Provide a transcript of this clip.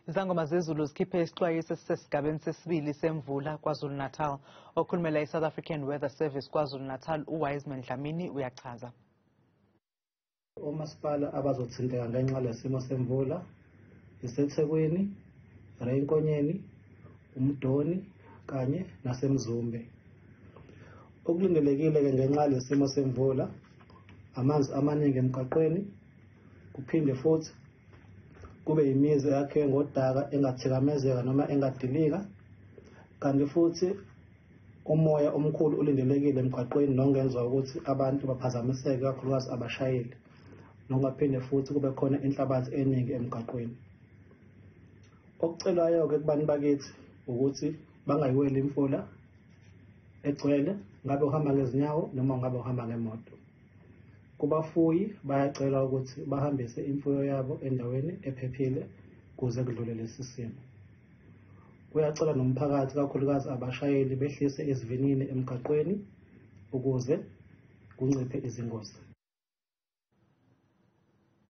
Izangoma zezulu zikhiphe isixwayiso esisesigabeni sesibili semvula KwaZulu-Natal. Okhulumela i-South African Weather Service KwaZulu-Natal uWiseman Dlamini uyachaza. Omasipala abazothinteka ngenxa lesimo semvula iseThekwini, Ray Nkonyeni, uMdoni kanye naseMzumbe. Okulindelekile-ke ngenxa lesimo semvula, amanzi amaningi emgwaqweni, kuphinde futhi kube imizi eyakhiwe ngodaka engathikamezeka noma engadilika, kanti futhi umoya omkhulu ulindelekile emgwaqweni nongenza ukuthi abantu baphazamiseke, kakhulukazi abashayeli, nokungaphinde futhi kube khona inhlabathi eningi emgwaqweni. Okucelwayo-ke kubantu bakithi ukuthi bangayiweli imfula egcwele, ngabe uhamba ngezinyawo noma ngabe uhamba ngemoto. Kubafuyi bayacelwa ukuthi bahambise imfuyo yabo endaweni ephephile kuze kudlule lesi simo. Kuyacelwa nomphakathi, kakhulukazi abashayeli, behlise isivinini emgaqweni ukuze kunciphe izingozi.